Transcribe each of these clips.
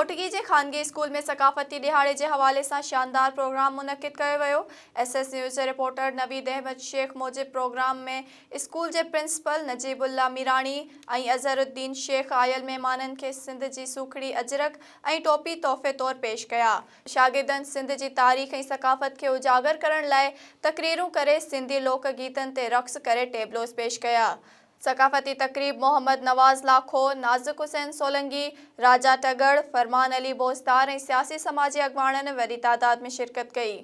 گهوٽڪي جي خانگي اسڪول ۾ ثقافتي ڏهاڙي جي حوالي سان شاندار پروگرام منعقد ڪيو ويو. ايس ايس نيوز جي رپورٽر نويد احمد شيخ موجب پروگرام ۾ اسڪول جي پرنسپل نجيب الله ميراڻي ۽ اظهر الدين شيخ آيل مهمانن کي سنڌ جي سوکڙي اجرڪ ۽ ٽوپي تحفي طور پيش ڪيا. شاگردن سنڌ جي تاريخ ۽ ثقافت کي اجاگر ڪرڻ لاء تقريرون ڪري سنڌي لوڪ گيتن تي رقص ڪري ٽيبلوز پيش ڪيا. ثقافتي تقريب محمد نواز لاکو، نازڪ حسين سولنگي، راجا ٽڳڙ، فرمان علي بوزدار ۽ سياسي سماجي اڳواڻن وڏي تعداد ۾ شرڪت ڪئي.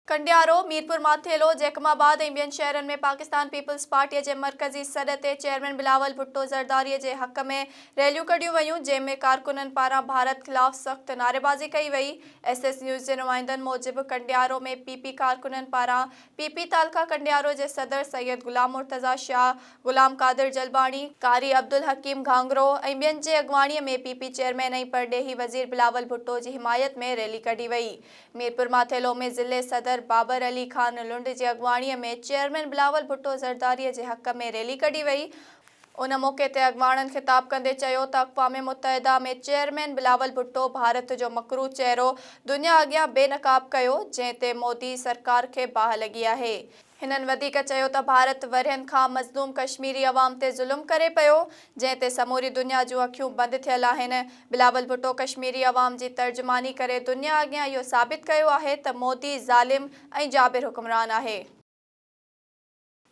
ڪنڊيارو، ميرپور ماٿيلو، جيڪب آباد ۽ ٻين شهرن ۾ پاڪستان پيپلز پارٽي جي مرڪزي سڏ تي چيئرمين بلاول ڀٽو زرداري جي حق ۾ ريليون ڪڍيون ويون، جنهن ۾ ڪارڪنن پاران ڀارت خلاف سخت نعريبازي ڪئي وئي. ايس ايس نيوز جي نمائندن موجب ڪنڊيارو ۾ پي پي ڪارڪنن پاران پي پي تعلقه ڪنڊيارو جي صدر سيد غلام مرتضيٰ شاهه، غلام قادر جلباڻي، قاري عبدالحڪيم گهانگرو ۽ ٻين جي اڳواڻي ۾ پي پي چيئرمين ۽ پرڏيهي وزير بلاول ڀٽو جي حمايت ۾ ريلي ڪڍي وئي. ميرپورماٿيلو ۾ ضلعي صدر بابر علي خان لنڊ جي اڳواڻي ۾ چيئرمين بلاول ڀٽو زرداري جي حق ۾ ريلي ڪڍي وئي. ان موقعي تي اڳواڻن خطاب ڪندي چيو ته اقوام متحده ۾ چيئرمين بلاول ڀٽو ڀارت جو مڪروه چهرو دنيا اڳيان بي نقاب ڪيو، جنهن تي مودي سرڪار کي باهه لڳي آهي. هنن وڌيڪ چيو ته ڀارت ورهين کان مظلوم ڪشميري عوام تي ظلم ڪري پيو، جنهن تي سموري دنيا جون اکيون بند ٿيل آهن. بلاول ڀٽو ڪشميري عوام جي ترجماني ڪري دنيا اڳيان اهو ثابت ڪيو آهي ته مودي ظالم ۽ جابر حڪمران آهي.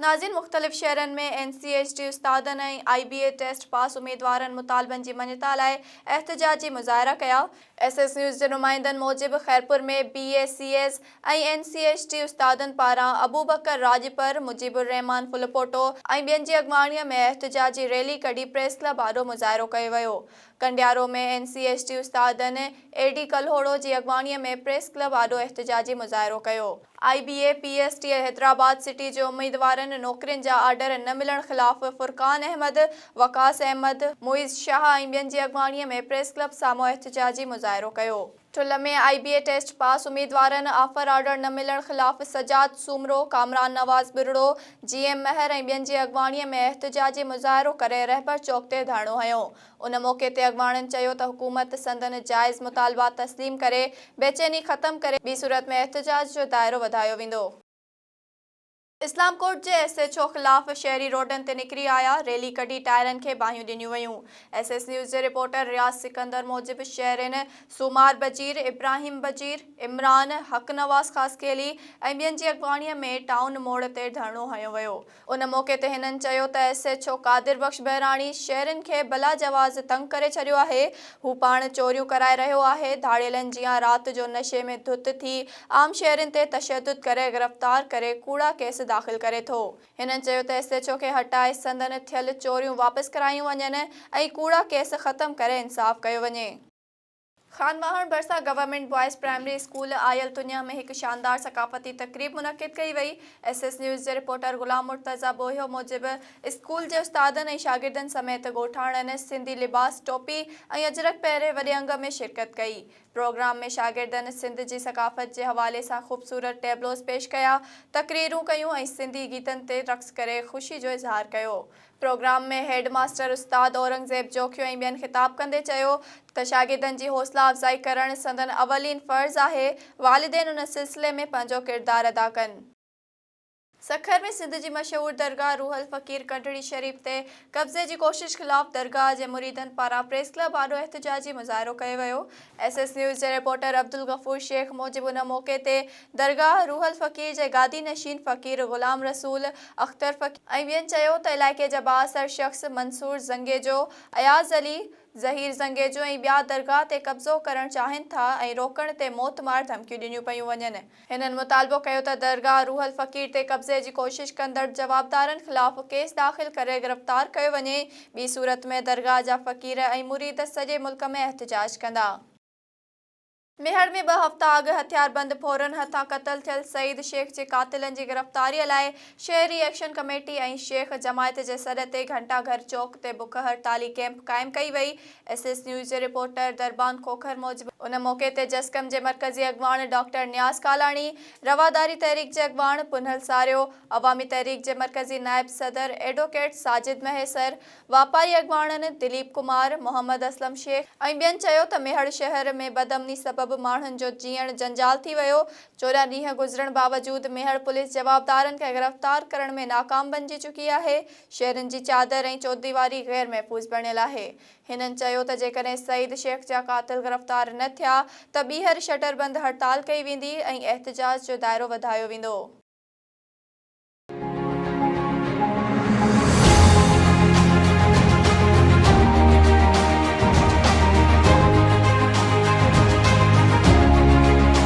ناظرين مختلف شهرن ۾ اين سي ايڇ ڊي استادن ۽ آئي بي اي ٽيسٽ پاس اميدوارن مطالبن جي مڃتا لاء احتجاجي مظاهرا ڪيا. ايس ايس نيوز جي نمائندن موجب Khairpur ۾ B A C S ۽ N C H D استادن پاران ابوبڪر راڄپر، مجيب الرحمان ڦلپوٽو ۽ ٻين جي اڳواڻي ۾ احتجاجي ريلي ڪڍي پريس ڪلب آڏو مظاهرو ڪيو ويو. Kandiaro ۾ N C H D استادن اي ڊي ڪلهوڙو جي اڳواڻي ۾ پريس ڪلب آڏو احتجاجي مظاهرو ڪيو. I B A, P S T Hyderabad city جي اميدوارن نوڪرين جا آرڊر نه ملڻ خلاف فرقان احمد، وقاص احمد، معيز شاهه ۽ ٻين جي اڳواڻي ۾ پريس ڪلب سامهون احتجاجي مظاهرو ڪيو. Thul ۾ I B A test pass اميدوارن آفر آرڊر نه ملڻ خلاف سجاد سومرو، ڪامران نواز ٻرڙو، جي ايم مهر ۽ ٻين جي اڳواڻي ۾ احتجاجي مظاهرو ڪري رهبر چوڪ تي ڌرڻو هنيو. ان موقعي تي اڳواڻن چيو ته حڪومت سندن جائز مطالبا تسليم ڪري بيچيني ختم ڪري ٻي صورت ۾ احتجاج جو دائرو وڌايو ويندو. اسلام ڪوٽ جي ايس ايڇ او خلاف شهري روڊن تي نڪري آيا، ريلي ڪڍي ٽائرن کي باهيون ڏنيون ويون. ايس ايس نيوز جي رپورٽر رياض سڪندر موجب شهرين سومار بجير، ابراهيم بجير، عمران، حق نواز خاصخيلي ۽ ٻين جي اڳواڻي ۾ ٽائون موڙ تي ڌرڻو هنيو ويو. ان موقعي تي هنن چيو ته S H O Qadir Bakhsh Behrani شهرين کي بلا جواز تنگ ڪري ڇڏيو آهي، هو پاڻ چوريون ڪرائي رهيو آهي، ڌاڙيلن جيان رات جو نشي ۾ ڌت ٿي عام شهرين تي تشدد ڪري گرفتار ڪري ڪوڙا ڪيس داخل ڪري ٿو. هنن چيو ته ايس ايڇ او کي هٽائي سندن ٿيل چوريون واپس ڪرايون وڃن ۽ ڪوڙا ڪيس ختم ڪري انصاف ڪيو وڃي. خان واهڻ ڀرسان گورنمينٽ بوائز پرائمري اسڪول آيل تنيا ۾ هڪ شاندار ثقافتي تقريب منعقد ڪئي وئي. ايس ايس نيوز جي رپورٽر غلام مرتضيٰ ٻوهيو موجب اسڪول جي استادن ۽ شاگردن سميت ڳوٺاڻن سنڌي لباس، ٽوپي ۽ اجرڪ پهري وڏي انگ ۾ شرڪت ڪئي. پروگرام ۾ شاگردن سنڌ جي ثقافت جي حوالي سان خوبصورت ٽيبلوز پيش ڪيا، تقريرون ڪيون ۽ سنڌي گيتن تي رقص ڪري خوشي جو اظهار ڪيو. پروگرام ۾ هيڊ ماستر استاد اورنگزيب جوکيو ۽ ٻين خطاب ڪندي چيو ته شاگردن جي حوصلا افزائي ڪرڻ سندن اولين فرض آهي، والدين ان سلسلي ۾ پنهنجو ڪردار ادا ڪن. سکر ۾ سنڌ جي مشهور درگاهه روحل فقير ڪنڍڙي شريف تي قبضي جي ڪوشش خلاف درگاهه جي مريدن پاران پريس ڪلب آڏو احتجاجي مظاهرو ڪيو ويو. ايس ايس نيوز جي رپورٽر عبدالغفور شيخ موجب ان موقعي تي درگاهه روحل فقير جي گادي نشين فقير غلام رسول، اختر فقير ۽ ٻين چيو ته علائقي جا بااثر شخص منصور زنگيجو، اياز علي، ظهير زنگيجو ۽ ٻيا درگاهه تي قبضو ڪرڻ چاهين ٿا ۽ روڪڻ تي موت مار ڌمڪيون ڏنيون پيون وڃن. هنن مطالبو ڪيو ته درگاهه روحل فقير تي قبضي جي ڪوشش ڪندڙ جوابدارن خلاف ڪيس داخل ڪري گرفتار ڪيو وڃي، ٻي صورت ۾ درگاهه جا فقير ۽ مريد سڄي ملڪ ۾ احتجاج ڪندا. ميهڙ ۾ ٻه هفتا اڳ هٿياربند ڦورن هٿان قتل ٿيل سعيد شيخ جي قاتلن جي گرفتاري لاء شهري ايڪشن ڪميٽي ۽ شيخ جماعت جي سڏ تي گهنٽا گهر چوڪ تي بک هڙتالي ڪئمپ قائم ڪئي وئي. ايس ايس نيوز جي رپورٽر دربان کوکر موجب ان موقعي تي جسقم جي مرڪزي اڳواڻ ڊاڪٽر نياز ڪالاڻي، رواداري تحريڪ جي اڳواڻ پنهل ساريو، عوامي تحريڪ جي مرڪزي نائب صدر ايڊووڪيٽ ساجد مهيسر، واپاري اڳواڻن دليپ ڪمار، محمد اسلم شيخ ۽ ٻين چيو ته ميهڙ شهر ۾ بدامني سبب ماڻهن جو جيئڻ جنجال ٿي ويو، 14 ڏينهن گذرڻ باوجود ميهڙ پوليس جوابدارن کي گرفتار ڪرڻ ۾ ناڪام بنجي چڪي آهي، شهرين جي چادر ۽ چوديواري غير محفوظ بڻيل آهي. هنن چيو ته جيڪڏهن سعيد شيخ جا قاتل گرفتار نه ٿيا ته ٻيهر شٽر بند هڙتال ڪئي ويندي ۽ احتجاج جو دائرو وڌايو ويندو.